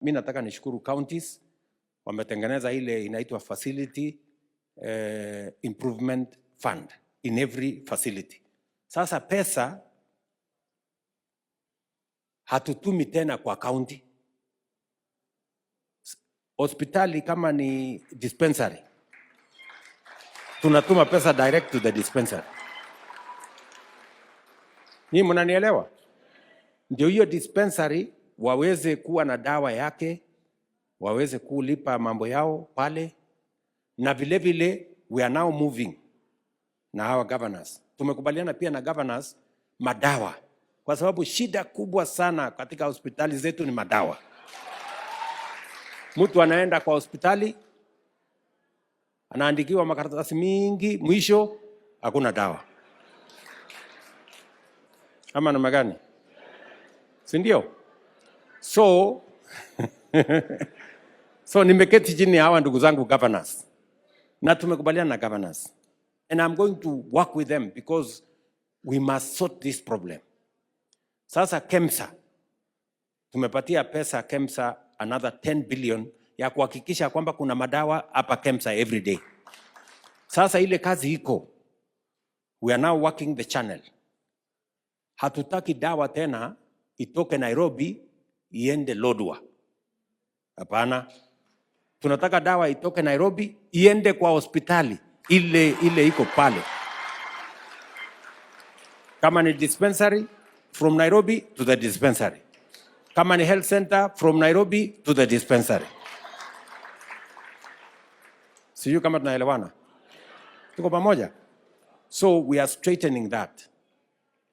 Mi nataka nishukuru counties wametengeneza ile inaitwa facility improvement fund in every facility. Sasa pesa hatutumi tena kwa county. Hospitali kama ni dispensary, tunatuma pesa direct to the dispensary. Nii mnanielewa? Ndio hiyo dispensary waweze kuwa na dawa yake, waweze kulipa mambo yao pale, na vile vile we are now moving na hawa governors. Tumekubaliana pia na governors madawa, kwa sababu shida kubwa sana katika hospitali zetu ni madawa. Mtu anaenda kwa hospitali anaandikiwa makaratasi mingi, mwisho hakuna dawa, ama namna gani? Si ndio? So nimeketi chini ya hawa ndugu zangu governors na tumekubaliana na governors and I'm going to work with them because we must sort this problem. Sasa KEMSA tumepatia pesa KEMSA another 10 billion ya kuhakikisha kwamba kuna madawa hapa KEMSA every day. Sasa ile kazi iko, we are now working the channel. Hatutaki dawa tena itoke Nairobi iende Lodwar. Hapana, tunataka dawa itoke Nairobi iende kwa hospitali ile ile iko pale, kama ni dispensary from Nairobi to the dispensary, kama ni health center from Nairobi to the dispensary. Sijui kama tunaelewana, tuko pamoja? So we are straightening that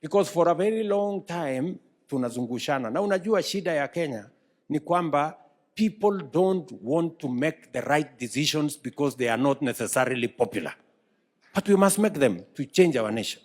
because for a very long time tunazungushana, na unajua shida ya Kenya ni kwamba people don't want to make the right decisions because they are not necessarily popular, but we must make them to change our nation.